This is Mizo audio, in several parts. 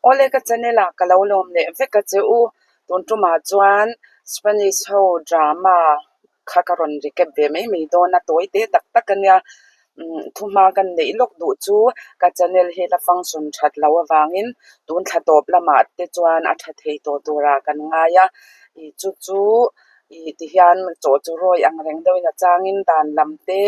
Awle ka channel ah ka lo lawm leh vek a che u. Tun tumah chuan Spanish ho drama kha ka rawn recap ve mai mai dawn a, tawi te tak tak a nia. Umm thuhma kan neih lawk duh chu ka channel hi la function that loh avangin tun thla tawp lamah te chuan a tha thei tawh turah kan ngai a. Ih chu chu ih tihian chaw chu rawi ang reng deuhin a changin dan lam te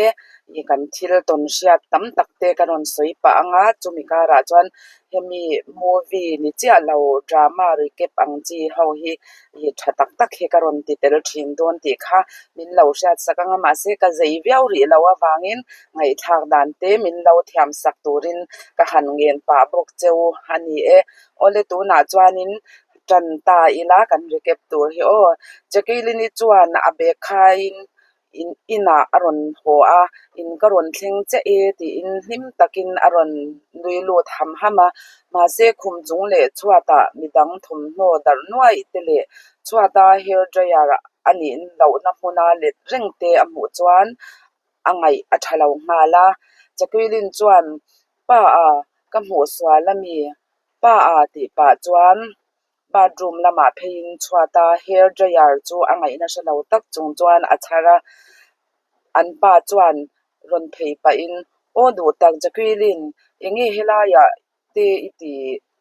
ih kan thil tawn hriat tam tak te ka rawn sawi pah ang a, chumi karah chuan hemi movie ni chiah lo drama recap ang chi ho hi ih tha tak tak hi ka rawn ti tel thin dawn tih kha min lo hriat sak ang a, mahse ka zei viau rih loh avangin ngaihthlak dan te min lo thiam sak turin ka han ngen pah bawk cheu a ni e. Awle tunah chuanin Ṭan ta ila kan recap tur hi aw. Jacqueline-i chuan a bag khaiin in inah a rawn haw a, in ka rawn thleng chiah e tiin hlim takin a rawn nui lut ham ham a. Mahse khum chung leh chhuatah midang thawmhnaw darh nuaih te leh chhuata hair dryer a nih lohna hmuna let reng te a hmuh chuan a ngaih a ṭha lo nghal a. Jacqueline chuan, Pa a, ka hmuh sual a mi? Pa a tih pah chuan bathroom lamah pheiin chhuat a hair dryer chu a ngaihna hre lo tak chung chuan a chhar a, an pa chuan rawn phei pahin Aw duh tak Jacqueline enge helaiah te i ti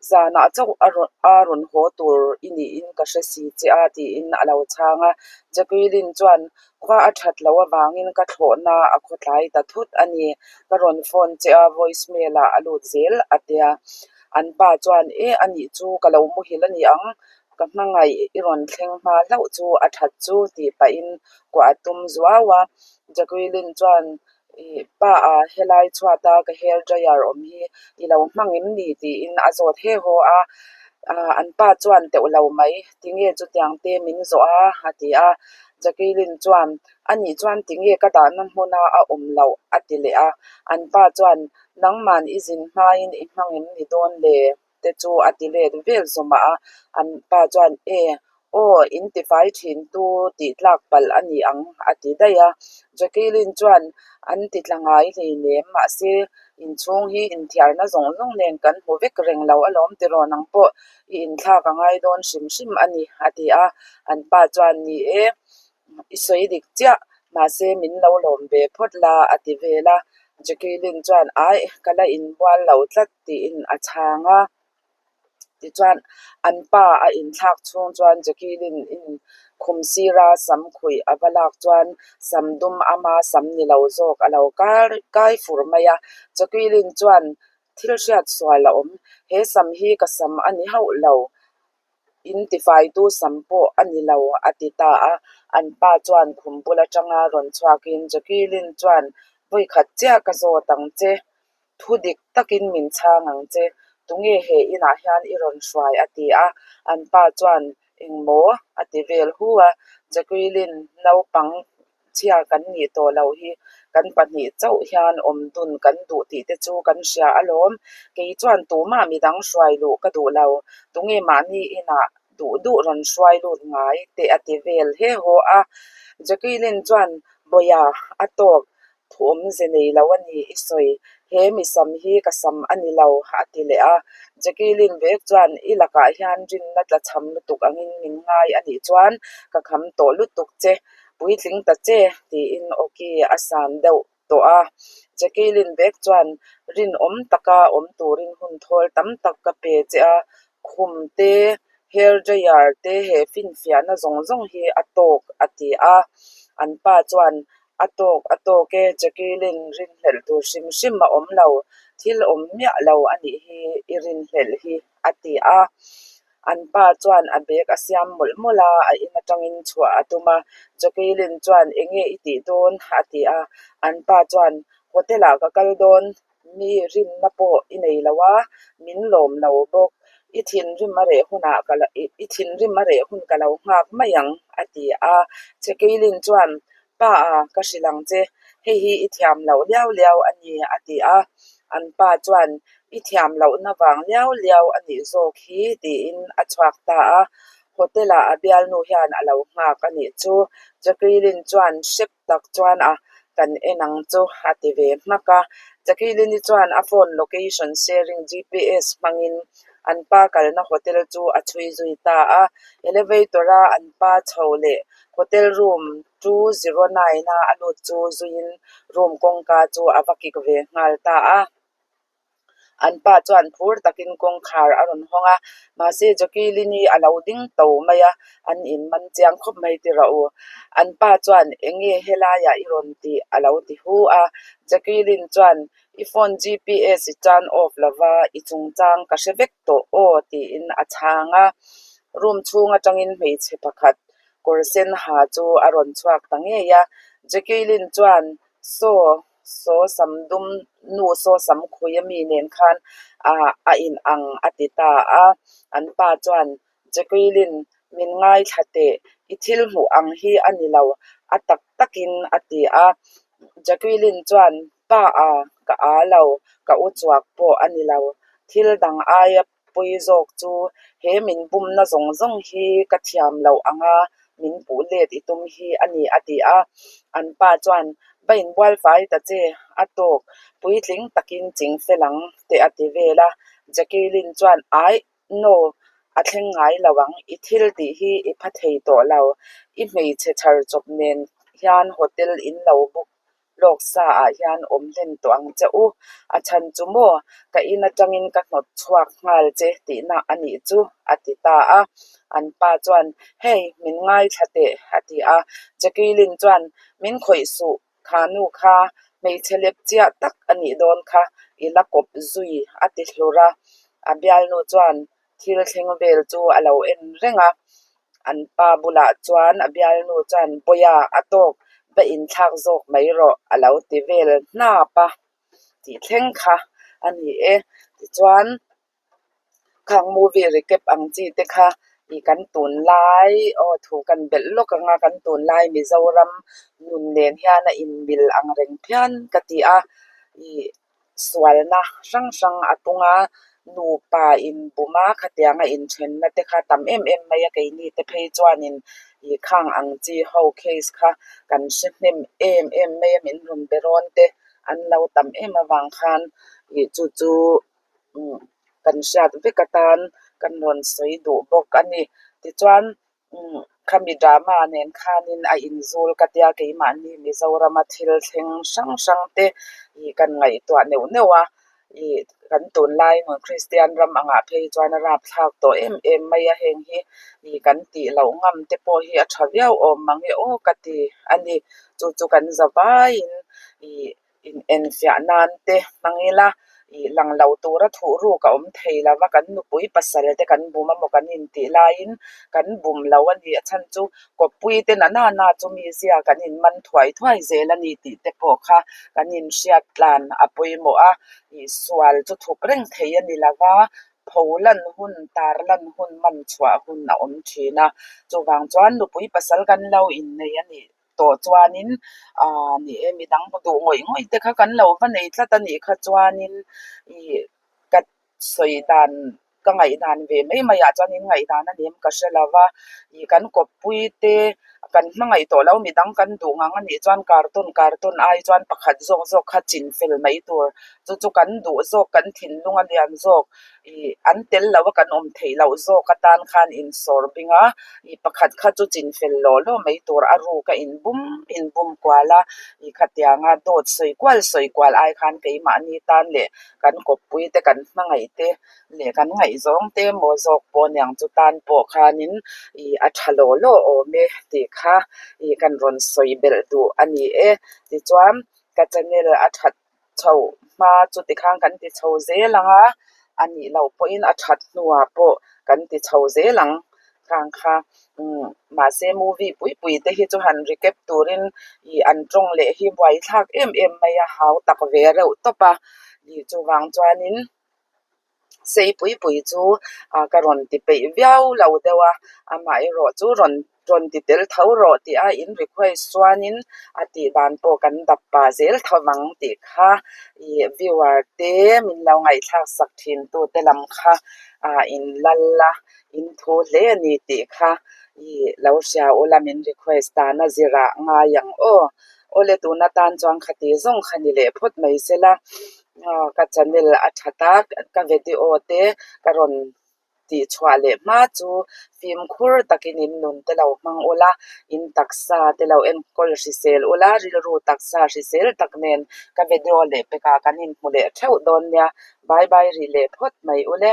zanah chauh a rawn a rawn haw tur i niin ka hre si che a tiin a lo chhang a, Jacqueline chuan Khua a that loh avangin ka thlawhna a khawtlai ta thut a ni. Ka rawn phone che a, voice mail ah a lut zel a tia. An pa chuan, E a nih chu, ka lo muhil a ni ang, ka hmangaih i rawn thleng hma hlauh chu a that chu tih pahin kuah a tum zuau a. Jacqueline chuan, Ih, pa a, helai chhuata ka hair dryer awm hi i lo hmang em ni? tiin a zawt he haw a. An pa chuan teuh lo mai, tinge chutiang te min zawh a? a ti a. Jacqueline chuan, Anih chuan tinge ka dahna hmuna a awm loh? a ti leh a. An pa chuan, Nangman i zin hmain i hmang em ni dawn le? te chu a ti let vel zawmah a, an pa chuan E, aw, in tifai thin tu tih tlak palh a ni ang a ti daih a. Jacqueline chuan an ti tla ngai hleinem, mahse inchhung hi inthiarna zawng zawng nen kan hmu vek reng lo alawm tiraw nang pawh i inthlak a ngai dawn hrim hrim a ni a ti a, an pa chuan Ni e, I sawi dik chiah, mahse min lo lawm ve phawt la a ti vel a. Jacqueline chuan Aih, ka la inbual lo tlat tiin a chhang a. Tichuan an pa a inthlak chhung chuan Jacqueline in khum sira sam khuih a va lak chuan sam dum ama sam ni lo zawk a lo kai fur mai a. Jacqueline chuan thil hriat sual a awm, he sam hi ka sam a ni hauh lo. In tifaitu sam pawh a ni lo, a ti ta a. An pa chuan khum bul atanga rawn chhuakin Jacqueline chuan, Vawikhat chiah ka zawt ang che, thu dik takin min chhang ang che, tunge he inah hian i rawn hruai? a ti a. An pa chuan, Engmaw? a ti vel hu a. Jacqueline, naupang Chhia kan nih tawh loh hi kan pahnih chauh hian awm dun kan duh tih te chu kan hria alawm. Kei chuan tumah midang hruai luh ka duh lo. Tunge mahni inah duh duh rawn hruai lut ngai teh a ti vel he haw a. Jacqueline chuan Bawia a tawk thu awmze nei lo a ni i sawi. He mi sam hi ka sam a ni lo a ti leh a. Jacqueline vek chuan i lakah hian rinna tla chham lutuk angin min ngai a nih chuan ka kham tawh lutuk che. Puitling ta che, tiin awki a san deuh tawh a. Jacqueline vek chuan rinawm taka awm turin hun thawl tam tak ka pe che a, khum te, hair dryer te he finfiahna zawng zawng hi a tawk, a ti a. An pa chuan, A tawk, a tawk e, Jacqueline rinhlelh tur hrim hrim a awm lo, thil awm miah lo a nih hi i rinhlelh hi, a ti a. An pa chuan a bag a siam mawlh mawlh a, a in atangin chhuah a tum a. Jacqueline chuan enge i tih dawn? a ti a. An pa chuan Hotel ah ka kal dawn, mi rinna pawh i nei lo a, min lawm lo bawk. I thinrim a reh hunah ka lo i thinrim a reh hun ka lo nghak mai ang a ti a. Jacqueline chuan Pa a, ka hrilh ang che, hei hi i thiam loh liau liau a ni, a ti a. An pa chuan, I thiam lohna vang liau liau a nih zawk hi, tiin a chhuak ta a. Hotel-ah a bialnu hian a lo nghak a nih chu. Jacqueline chuan hrep tak chuan a kan en ang chu a ti ve hmak a. Jacqueline-i chuan a phone location sharing GPS hmangin An pa kalna hotel chu a chhui zui ta a. Elevator-a an pa chho leh hotel room 209-a a lut chu zuiin room kawngka chu a va kik ve nghal ta a. An pa chuan phur takin kawngkhar a rawn hawng a, mahse Jacqueline-i a lo ding to mai a, an in man chiang khawp mai ti rawh u. An pa chuan eng nge helaiah i rawn tih a lo ti hu a, Jacqueline chuan i phone GPS i turn off lova i chungchang ka hre vek tawh aw tiin a chhang a. Room chhung atangin hmeichhe pakhat kawr sen ha chu a rawn chhuak ta ngei a, Jacqueline chuan Saw, saw sam dum nu saw sam khui a mi nen khan a in ang a ti ta a. An pa chuan, Jacqueline, min ngaithla teh, i thil hmuh ang hi a ni lo, a tak takin a ti a. Jacqueline chuan, Pa a, ka a lo, ka u chuak pawh a ni lo, thil dang aia Pui zawk chu he min bumna zawng zawng hi ka thiam loh anga min puh let i tum hi a ni a ti a. An pa chuan, Va inbual fai ta che, a tawk, puitling takin ching fel ang te a ti vel a. Jacqueline chuan, Aih, no, a thleng ngai lo ang, i thil tih hi i pha thei tawh lo, i hmeichhe chhar chawp nen hian hotel in lo book Lawk sa ah hian awm hlen tawh ang che u. A chhan chu maw, ka in atangin ka hnawt chhuak nghal che tihna a nih chu, a ti ta a. An pa chuan, Hey, min ngaithla teh, a ti a. Jacqueline chuan, Min khawih suh, kha nu kha hmeichhe lep chiah tak a nih dawn kha, i la kawp zui, a ti hlur a. A bialnu chuan thil thleng vel chu a lo en reng a. An pa bulah chuan a bialnu chuan Bawiha a tawk va inthlak zawk mai rawh a lo ti vel hnap a tih thleng kha a ni e. Tichuan khang movie recap ang chi te kha ih kan tunlai aw thu kan belh lawk ang a kan tunlai Mizoram nun nen hian a inmil ang reng phian ka ti a ih Sualna hrang hrang a tung a, nupa inbum a, khatianga inthenna te kha tam em em mai a, keini te phei chuanin ih khang ang chi ho case kha kan hre hnem em em mai a, min rawn be rawn te an lo tam em avang khan ih chu chu kan hriat vek atan kan rawn sawi duh bawk a ni. Tichuan. Khami drama nen khanin a inzul ka tia keimahni Mizorama thil thleng hrang hrang te ih kan ngaihtuah neuh neuh a, ih kan tunlai nun Kristian ram angah phei chuan a rapthlak tawh em em mai a, heng hi ih kan tih loh ngam te pawh hi a tha viau awm mang e aw ka ti a ni, chu chu kan za vaiin ih In enfiah nan te hmang ila, ih lang lo tura thuh ruk a awm thei lo va, kan nupui pasal te kan bum emaw kan intih laiin kan bum lo a ni. A chhan chu kawppui te na nana chu mi zia kan inman thuai thuai zel a ni tih te pawh kha kan inhriat tlan a pawimawh a, ih sual chu thup reng thei a ni lo va, pho lan hun, tar lan hun, man chhuah hun a awm thin a. Chuvang chuan nupui pasal kan lo innei a nih. tawh chuanin aaa ni e midang duh ngawih ngawih te kha kan lo va nei tlat a nih kha chuanin ih ka sawi dan ka ngaihdan ve mai mai ah chuan in ngaihdan a ni em ka hre lo va ih kan kawppui te kan hmangaih tawh lo midang kan duh ngang a nih chuan cartoon cartoon ai chuan pakhat zawk zawk kha chin fel mai tur chu chu kan duh zawk kan thinlung a lian zawk ih an tel lo a kan awm theih loh zawk atan khan insawr bing a ih pakhat kha chu chin fel lawh lawh mai tur a ruk a inbum inbum kual a ih khatianga dawt sawi kual sawi kual ai khan keimahni tan leh kan kawppui te kan hmangaih te leh kan ngaihzawng te emaw zawk pawh aniang chu tan pawh khanin ih a tha lawh lawh awm e tih kha ih kan rawn sawi belh duh a ni e tichuan ka channel a that chho hma chu tikhan kan ti chho zel ang a, a nih loh pawhin a that hnuah pawh kan ti chho zel ang khang kha umm mahse movie pui pui te hi chu han recap turin ih an tawng leh hi buaithlak em em mai a hau tak ve reuh tawp a ih chuvang chuanin. Sei pui pui chu ka rawn ti peih viau lo deuh a, amaherawh chu rawn rawn ti tel tho rawh tih a in request chuanin a tih dan pawh kan dap pah zel tho vang tih kha ih viewer te min lo ngaihthlak sak thin tu te lam kha ah in lal a in thu hle a ni tih kha ih lo hria ula min request dan a zirah ngai ang aw. Awle tun atan chuan khati zawng kha ni leh phawt mai se la. Ka channel a tha tak, ka video te ka rawn Tih chhuah leh hma chu fimkhur takin in nun te lo hmang ula, in taksa te lo enkawl hrisel ula, rilru taksa hrisel tak nen ka video leh pekah kan inhmu leh theuh dawn nia. Bye bye rih leh phawt mai ule.